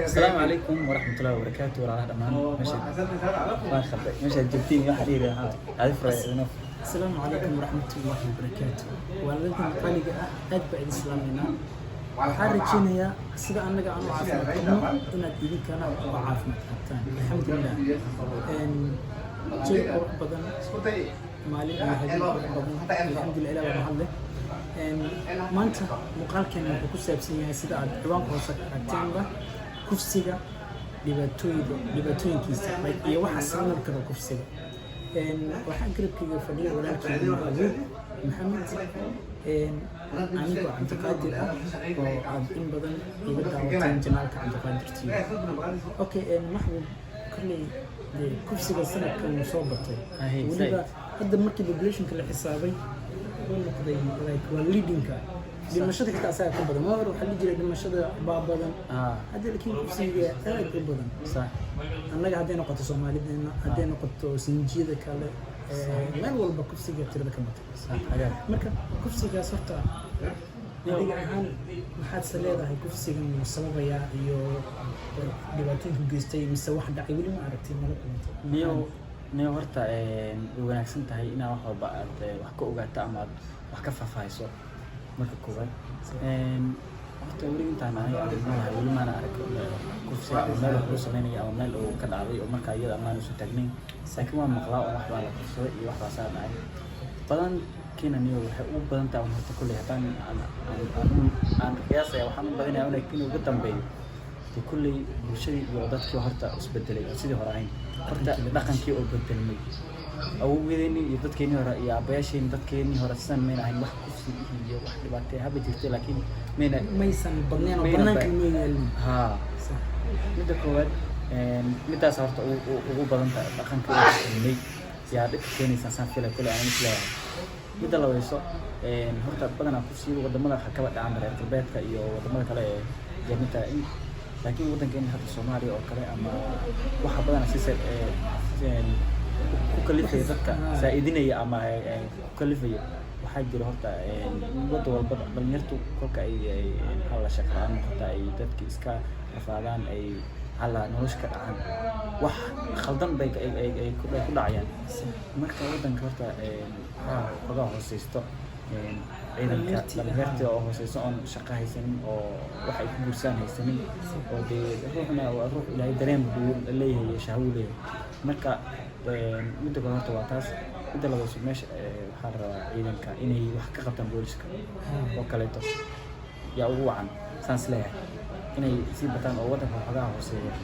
Asalaamu calaykum waraxmatullahi wabarakaatu. Walaalaha dhammaan, meesha waan khalday, meeshaad joogtiin iyo waxa dhihi lahaa adi furay idino. Asalaamu calaykum waraxmatullaahi wabarakaatu. Walaalkan qaaliga ah, aad baa idin salaameynaa. Waxaan rajeynayaa sida annaga aan u caafimaad qabno inaad idinkana u caafimaad qabtaan. Alxamdulilah, jawi qurux badan, maalin iyo habeen qurux badan. Alxamdulilah, ilah baa mahad leh. Maanta muuqaalkeena wuxuu ku saabsan yahay, sida aad ciwaanka hoose ka aragteenba, kufsiga dhibaatooyinkiisa, like, iyo waxa sababi kara kufsiga. Waxaa garabkayga fadhiya walaalkeyga Maxamuud Maxamed, anigoo Cabdiqaadir ah oo aad in badan iga daawateen channelka Cabdiqaadir TV. Okay, Maxbuub, kolley dee kufsiga sanadkan wuu soo batay. Weliba hadda markii populationka la xisaabay, wuu noqday like waa leadingka dhimashada, xitaa asaga ka badan. Waa hore waxaa la jiray dhimashada baa badan, hadda laakiin kufsiga aad u badan. Annaga hadday noqoto Soomaalideena, hadday noqoto sinjiyada kale, meel walba kufsiga tirada ka batay. Sax, hagaag. Marka kufsigaas horta adiga ahaan maxaad se leedahay kufsigan wuu sababayaa iyo dhibaatooyinku geystay, mise wax dhacay weli ma aragtay, mala kulantay? Niyo, horta way wanaagsan tahay inaa wax walba aad wax ka ogaato ama aad wax ka faahfaahiso. Marka koowaad, horta weli intaan aniga aan noolahay weli maana arag kufsi ama meel wax lagu sameynaya ama meel uu ka dhacday oo markaa iyada amaan uusan taagnayn, laakiin waa maqlaa oo wax baa la kufsaday iyo wax baa saa dhacay badankiina. Niyo, waxay u badan tahay un horta kulley haddaan aan qiyaasaya, waxaan u badinayaa inuu ugu dambeeyo dee kulley bulshadii iyo dadkii horta isbedelay oo sidii hore ahayn, horta dhaqankii oo bedelmay. Awowgeedeenii iyo dadkeenii hore iyo aabbayaasheen, dadkeenii hore sidan mayna ahayn. Wax kufsi iyo wax dhibaatay haba jirtay, laakiin mayna maysan badnayn oo mayna banaanka ma yaalin. Haa. Midda koowaad, midaas horta ugu badan tahay, dhaqanka uu bedelmay yaa dhibka keenaysa, saan filay kule aan isleeyahay. Midda labayso, horta badanaa kufsiyada wadamada waxaa kaba dhacan reer galbeedka iyo wadamada kale ee jannata in, laakiin waddankeena hadda Soomaaliya oo kale ama waxa badanaa si ku kalifaya dadka saa-idinaya ama ku kalifaya waxaa jira horta, waddan walba dhalinyartu kolka ay maxaa la shaqo la'aan noqota, ay dadki iska rafaadaan, ay maxaa la nolosha ka dhacaan, wax khaldan bay ay ku dhacayaan. Marka waddanka horta waxaa xogaa hooseysto ciidanka Dhalinyartii, dhalinyartii oo hooseyso, oon shaqo haysanin oo wax ay ku guursaan haysanin, oo dee ruuxna waa ruux Ilaahay dareen buu leeyahay iyo shahwo leeyahay. Marka midda kale horta waa taas. Midda labaad, meesha waxaa la rabaa ciidanka inay wax ka qabtaan, booliska oo kaleeto yaa ugu wacan, saan is leeyahay, inay sii bataan oo waddanka waxoogaa hooseeya.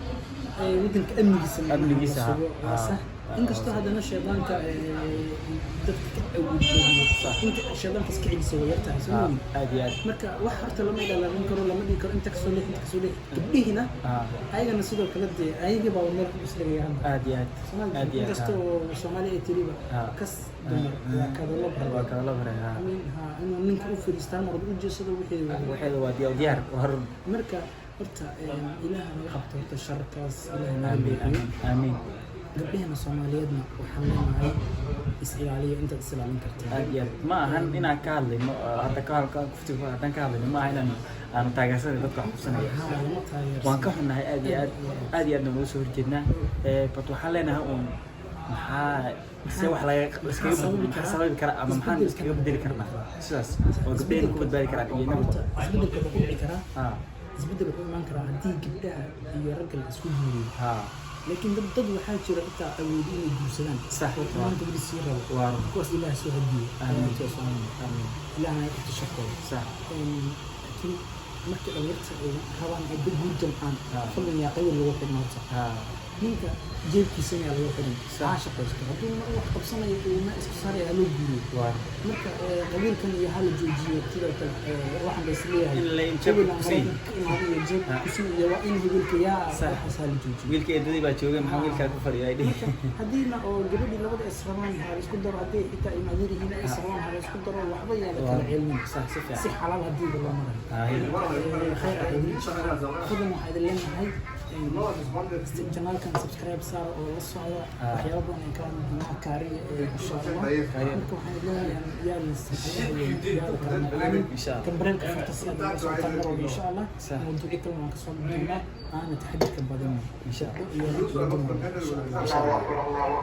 Waddanka amnigiisa macnaha Amnigiisa, la sugo, waa sax. Inkastoo haddana shaydaanka dadka ka awood badiyo, inta shaydaanka iska celisa way yartahay, soo Ha, ma? Aad iyo aad. Marka wax horta lama ilaalin karo, lama dhihi karo inta kasoo leex, inta kasoo leex. Gabdhihiina ayagana sidoo kale dee ayagii baa meel ku isdhigaya hadda. Aad iyo aad, aad iyo aad. Inkastoo Soomaali ay tiriba kas dumar waa kadalo. Waa kadalo bare, ha. Amiin, ha, inuu ninka u fadhiistaan marad u jeesado wixii Waxeeda waa diyaar, diyaar, waa run. Marka horta Ilaah naga qabto horta sharkaas, Ilaah naga Aamiin. leexiyo. Aamiin, aamiin. Gabdhahena Soomaaliyeedna waxaan leenahay is ilaaliya intaad is ilaalin kartaan. Aad iyo aad. Ma ahan inaan ka hadlayno oo hadda ka kufti haddaan ka hadlayno, ma aha inaan aanu taageersanay dadka wax kufsanaya. Ha, lama taageersan. Waan ka xunnahay aad iyo aad, aad iyo aadna uga soo horjeednaa. But waxaan leenahay uun maxaa se wax laga iskaga sababi maxaa kara? sababi kara ama maxaan Isbeddelka. iskaga bedeli karnaa sidaas oo gabdhaheenna ku badbaadi karaan iyo inagu? Horta isbeddelka wuxuu ku dhici karaa, isbeddel wuxuu imaan karaa haddii gabdhaha iyo ragga la isku guuriyo. Laakiin dad waxaa jira xitaa awood inay guursadaan oo xumaanta weli sii rabo. Waa run. Kuwaas Ilaah soo hadiyo. Amiin. Amiin. Ilaah naga qabto sharkooda. Laakiin markii dhalinyarta ay rabaan ay dad guur jamcaan, fadlan yaa qabiil lagu xidhin horta. Ninka jeebkiisa yaa lagu xidhin. Ha shaqaysto, hadduu wax qabsanayo uu ma isku saaraya, ha loo guuriyo. Waa Marka qabiilkan iyo ha la joojiyo. Sidoo kale waxaan ba isleeyahay In la in jeebka hebel aan ku siin. Maraykanka ka imaado iyo jeebka ku siin iyo waa in hebelka yaa waxaas ha la joojiyo. Wiilka eedadii baa joogay, maxaa wiilkaa ku fadhiya ay dhihi. Marka haddiina oo gabadhii labada is rabaan, ha la isku daro. Haddii xitaa ilma adeer yihiin ay is rabaan, ha la isku daro. Waxba yaa la kala celinin. Sax, si fiican. Si xalaal hadiiba loo marayo. Khayr ah idin, fadlan waxaa idin leenahay. Channelkan subscribe saar oo la socda. Ah. Waxyaabo badan aan ka hadli doonaa kaariya insha Allah. Kaariya. Marka waxaan leeyahay yaa la Insha Allah. Kambareelka furta si aad ula socotaan mar walba, insha Allah. Sax. Mawduucyo kale waan kasoo doonaa, aana taxadirka badan Insha Allah. iyo dumar, insha Allah. Insha Allah.